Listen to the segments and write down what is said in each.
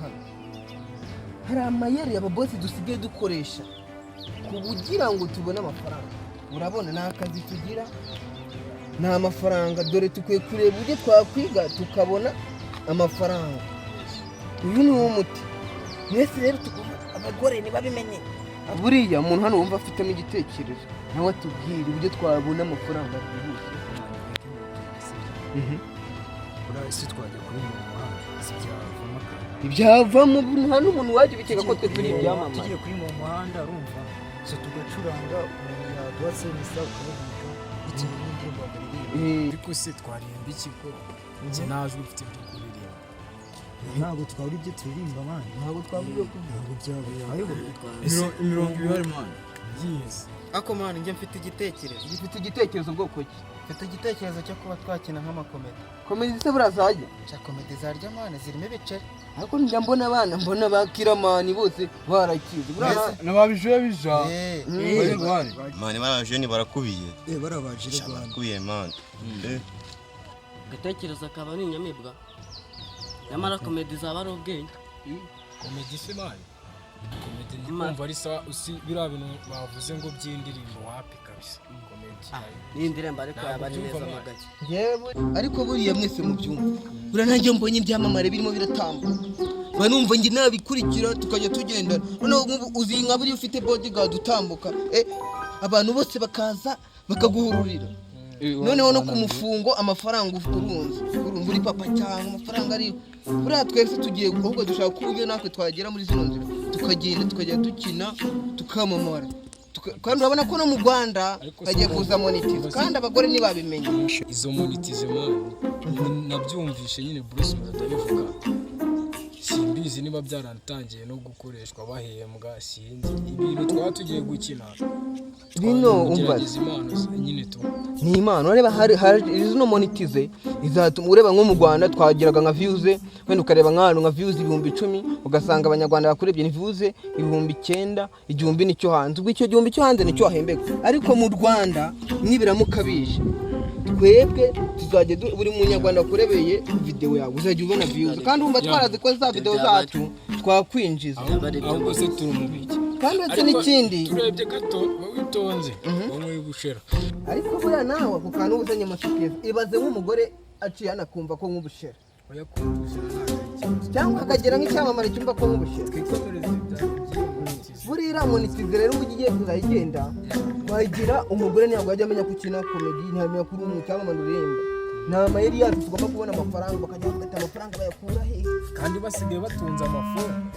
Hano hari amayeri ababosi dusigaye dukoresha kugira ngo tubone amafaranga. Urabona ni akazi tugira, ni amafaranga. Dore dukwiye kureba uburyo twakwiga tukabona amafaranga. Uyu ni wo muti mwese. Rero tugomba, abagore ntibabimenye. Buriya umuntu hano wumva afitemo igitekerezo, nawe atubwire uburyo twabona amafaranga byihuse. Buriya si twajya kuri mu muhanda, si byavamo akantu? Ibyavamo, nta n'umuntu wajya ubikeka ko twe turi ibyamamare. Tugiye kuri mu muhanda, urumva, so tugacuranga, umuntu yaduha semisa ukababika bitewe n'indirimbo baririmba. Ariko se twaririmba iki, ko njye nta jwi mfite ryo kuririmba? Ntabwo twabura ibyo turirimba, man. Ntabwo twavuga ko Ntabwo byabayeho. Imirongo ibihari, man, yize. Ako man, njye mfite igitekerezo. Gifite igitekerezo bwoko ki? Mfite igitekerezo cyo kuba twakina nk'amakomedi. Komedi se buriya zajya? Cya komedi zarya, man, zirimo ibiceri. Ariko njya mbona abana, mbona ba Kiramani bose barakize buriya. N'ababije bija. Bari guhari. Man, bariya jeni barakubiye. Barabaje Sha, Rwanda. barakubiye, man. Agatekerezo akaba ari inyamibwa, nyamara komedi zaba ari ubwenge. Komedi se, man, komedi ndi kumva ari sawa. Usi biriya bintu bavuze ngo by'indirimbo, wapi kabisa, komedi. N'iyi ndirimbo ariko Ntabwo yaba ari byumva, neza mo man. gake. Njyewe ariko buriya mwese mubyumva, buriya nanjye mbonye ibyamamare birimo biratambuka, mba numva njye nabikurikira, tukajya tugendana. Noneho nk'ubu uzi nka buriya ufite bodyguard utambuka, abantu bose bakaza bakaguhururira. Noneho no ku mufungo amafaranga urunze, urumva uri papa cyangwa amafaranga ari buriya. Twese tugiye, ahubwo dushaka uburyo natwe twagera muri zino nzira, tukagenda tukajya dukina tukamamara. Kandi urabona ko no mu Rwanda Ariko hagiye si kuza monetize, kandi abagore ntibabimenye. Izo monetize, man, nabyumvishe nyine Bruce Melody abivuga. Simbizi niba byaratangiye no gukoreshwa bahembwa, sinzi. Ibintu twaba tugiye gukina Bino umva. kugerageza impano nyine tu. Ni impano. Ureba hari zino monetize izatuma ureba nko mu Rwanda twagiraga nka views, wenda ukareba nk'ahantu nka views 10,000, ugasanga Abanyarwanda bakurebye ni views 9000, 1000 nicyo hanze. Ubwo icyo gihumbi cyo hanze nicyo wahembega. Ariko mu Rwanda nibiramuka bije, twebwe tuzajya buri munyarwanda wakurebeye video yawe uzajya ubona views, kandi wumva twarazikoze za video zacu twakwinjiza. Ahubwo se turi mu biki? Kandi uretse Ariko n'ikindi turebye gato, witonze wowe bushera. Ariko buriya nawe ako kantu uzanye amasukeza, ibaze nk'umugore aciye hano akumva ko nk'ubushera, Oya, kumva ntabwo ari ikibazo. Cyangwa akagera nk'icyamamare cyumva ko nk'ubushera. Twikomereze ibya by'iyo. Buriya monetize rero uburyo igiye kuzajya igenda, wagira umugore ntabwo yajya amenya ko ukina komedi, ntiyamenya ko uri umuntu cyamamare uririmba. Ni amayeri yacu, tugomba kubona amafaranga. Bakajya bavuga ati: "Amafaranga bayakura he?" Kandi basigaye batunze amafaranga.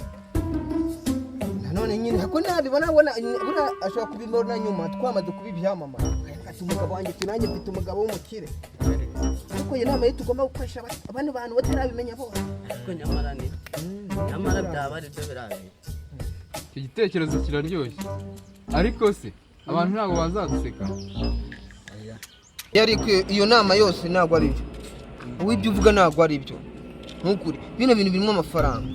Nanone nyine ko nabibona abona buriya ashobora kubibona nyuma twamaze kuba ibyamamare, ati: "Umugabo wanjye," ati: "Nanjye mfite umugabo w'umukire." Ariko iyo nama ye tugomba gukoresha abandi bantu batarabimenya bose. Ariko nyamara ni nyamara byaba ari byo birabiye. Icyo gitekerezo kiraryoshye, ariko se abantu ntabwo bazaduseka? Yari iyo nama yose ntabwo ari byo. Wowe ibyo uvuga ntabwo ari byo. Ntukuri bino bintu birimo amafaranga.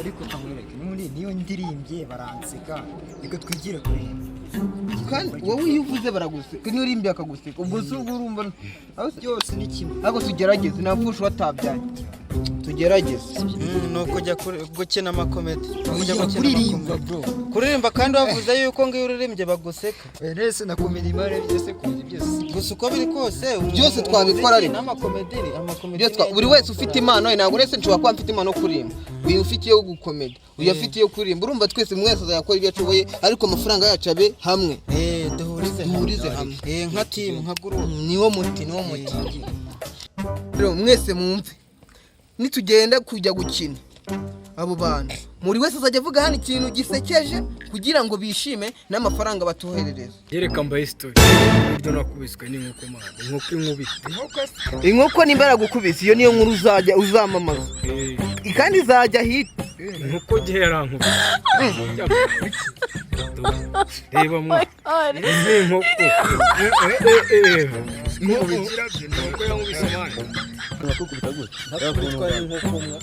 Ariko kamwereke n'ubundi niyo ndirimbye baranseka, reka twigire kuririmba. Kandi wowe iyo uvuze baraguseka, niyo urimbye bakaguseka. Ubwo si ubwo urumva aho Byose ni kimwe. Ariko tugerageze, ntapfusha watabyaye, tugerageze. Ni ukujya gukina amakomedi. Ni ukujya Oya, gukina kuririmba, amakomedi. bro. Kuririmba, kandi wavuze yuko ngo iyo uririmbye baguseka. Nese na komedi mare byose, komedi byose. Gusa uko biri kose Byose twabikora umuziki ariko. N'amakomedi, amakomedi. Byose buri wese ufite impano ye. Ntabwo uretse nshobora kuba mfite impano yo kuririmba, uyu ufite iyo gukomedi, uyu afite iyo kuririmba. Urumva twese, mwese azakora ibyo ashoboye, ariko amafaranga yacu abe hamwe. Duhurize. Duhurize hamwe. Nka team, nka group. Niwo muti, niwo muti. Rero mwese mwumve, nitugenda kujya gukina, abo bantu buri wese azajya avuga hano ikintu gisekeje kugira ngo bishime n'amafaranga batuherereza. Yereka mbaye story uburyo nakubiswe n'inkoko, man, inkoko inkubita. Inkoko nimba yaragukubise, iyo niyo nkuru uzajya uzamamaza kandi izajya hita. Inkoko gihe yarankubise, reba mwa, ni inkoko inkoko yankubise, man. Bakakukubita gute?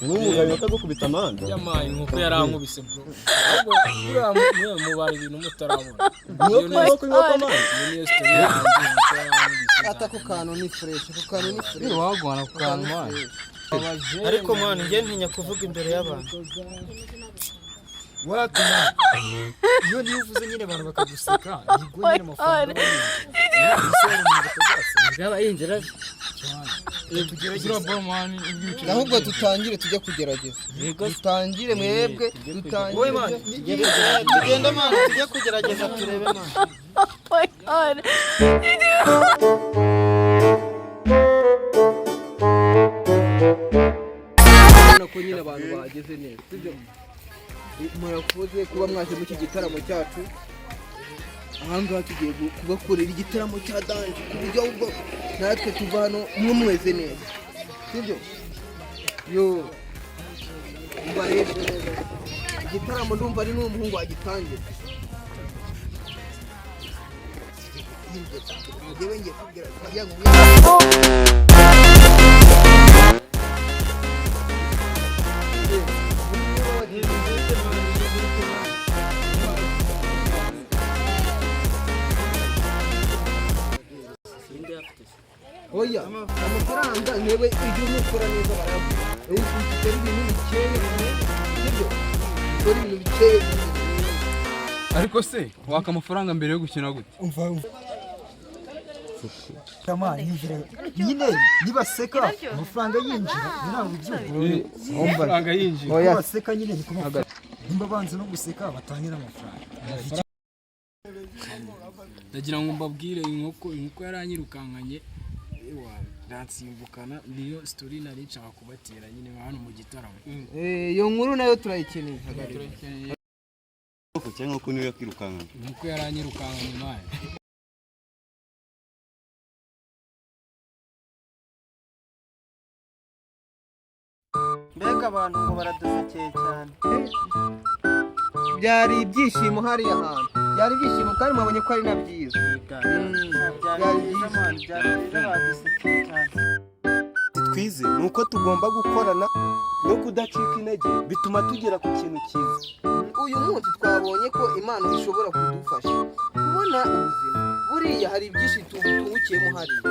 N'umugabo bakagukubita amande. Yamaye inkoko yarankubise, bro. Ahubwo buriya mwe mubara ibintu mutarabona. Iyo niyo Inkoko, inkoko, man. Iyo niyo story yanjye, inkoko yarankubise. Ata, ako kantu ni fresh, ako kantu ni fresh. Wagwana ku kantu, man. Ariko man, njye ntinya kuvuga imbere y'abantu. Watuma iyo niyo uvuze nyine abantu bakaguseka, nibwo nyine amafaranga aba yinjira. Ese hari umuntu batazaseka? Yaba yinjira. Cyane, tugerageze. Ziriya boro mani ibyiciro. Ahubwo dutangire tujye kugerageza. Dutangire mwebwe, dutangire. Wowe man, tugende man, tujye kugerageza turebe man. My God. Urabona ko nyine abantu bahageze neza, sibyo? Murakoze kuba mwaje muri iki gitaramo cyacu. Ahangaha tugiye kubakorera igitaramo cya danger, ku buryo ahubwo natwe tuva hano mwe mumeze neza, sibyo? Yo, umva rero, igitaramo ndumva ari n'uwo muhungu wagitangira. Njyewe ngiye kubwira kugira ngo Oya, amafaranga ntewe igihe umukora neza barayaguha. Wowe ukora ibintu bikeye, sibyo? Ukora ibintu bikeye. Ariko se waka amafaranga mbere yo gukina gute? Umva, umva man, yinjira nyine, nibaseka amafaranga yinjira, ntabwo ibyumva. Amafaranga yinjira. Uko baseka nyine niko amafaranga, nimba banze no guseka batange n'amafaranga. Ndagira ngo mbabwire, inkoko yaranyirukankanye, ewa, iransimbukana. Niyo story nari nshaka kubatera nyine hano mu gitaramo. Iyo nkuru nayo turayikeneye. Cyangwa ko niyo yakirukanka? Inkoko yaranyirukankanye man. Mbega abantu ngo baradusekeye cyane! Byari ibyishimo hariya hantu, byari ibyishimo, kandi mwabonye ko ari na byiza. Byari byiza man, byari byiza, badusekeye cyane. Twize ni uko tugomba gukorana no kudacika intege, bituma tugera ku kintu cyiza. Uyu munsi twabonye ko impano ishobora kudufasha kubona ubuzima. Buriya hari byinshi tungukiyemo hariya.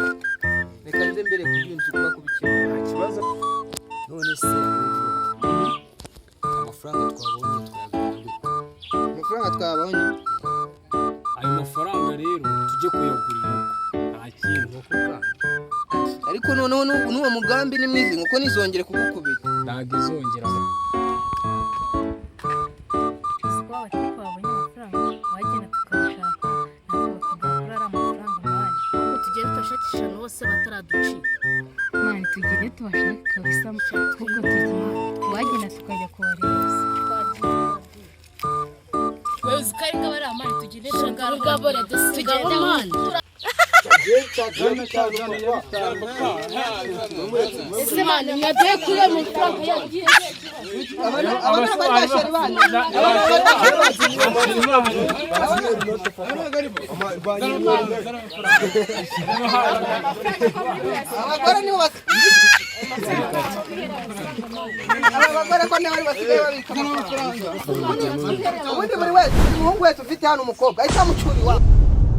Reka nze mbere kubyinshi kuba kubikemura. Nta kibazo. None se amafaranga twabonye twayagabana gute? Amafaranga twabonye? Ayo mafaranga rero tujye kuyagura inkoko, nta kindi. Inkoko kandi. Ariko noneho n'uwo mugambi ni mwiza, inkoko ntizongere kugukubita. Ntabwo izongera. Uzi ko abakire babonye amafaranga, wagenda tukabashaka natwe bakaduha kuri ariya mafaranga man. Tugende tubashakisha ahantu hose bataraducika. Man, tugende tubashake kabisa. Ahubwo tugiye, wagenda tukajya kubareba. Uzi ko ari ngabo ari amani, tugende ngabo tugende man. Ese man, mwaduhe kuri ayo mafaranga yagiye? Aba ni abanyashari banyu, aba ni abanyashari banyu. Abagore nibo aba bagore ko nibo basigaye babika amafaranga. Ubundi buri wese, buri muhungu wese ufite hano umukobwa ahita amucyura iwabo.